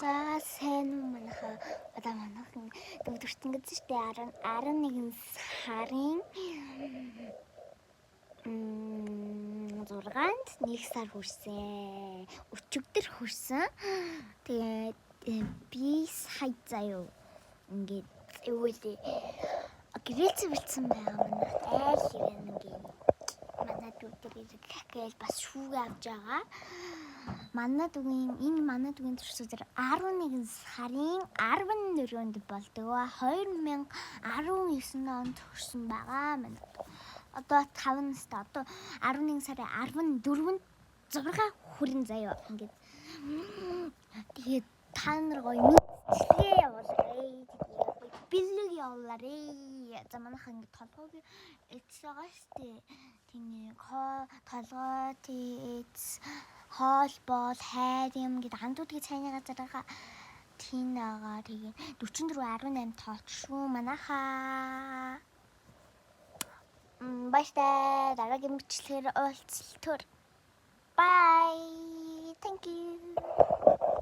За, сайн уу, манайхаа. Одоо манайхан өдөртөн гэсэн штэ, 10 11 сарын 6-нд 1 сар хүрсэн. Өчигдөр хүрсэн. Тэгээд би сая заяа ингээд юу лээ, гэрэлцэн бэлдсэн байгаа манайх айл хэрэг ингээд манай дүү дээр гээл бас шүүгээ авч байгаа. Манай дүүгийн энэ манай дүүгийн төрсөн өдөр 11 сарын 14-нд болдог. 2019 онд төрсөн байгаа манай. Одоо 5 настай. Одоо 11 сарын 14-нд 6 хүрэн заяа. Ингээд тэгээд та нар гоё мэдлэгээ явуулаарай. Тэгээд гоё бэлэг явуулаарай. За, манайхан ингээд толгойг эцс байгаа штэ. Тийм толгой тэц хоол боол хайр юм гэд андуудгийн цайны газар байгаа. Тийм байгаа. Тэгээ 44.18 тооч шүү манайхаа. Баяртай. Дараагийн бичлэгээр уулзалтаар. Bye. Thank you.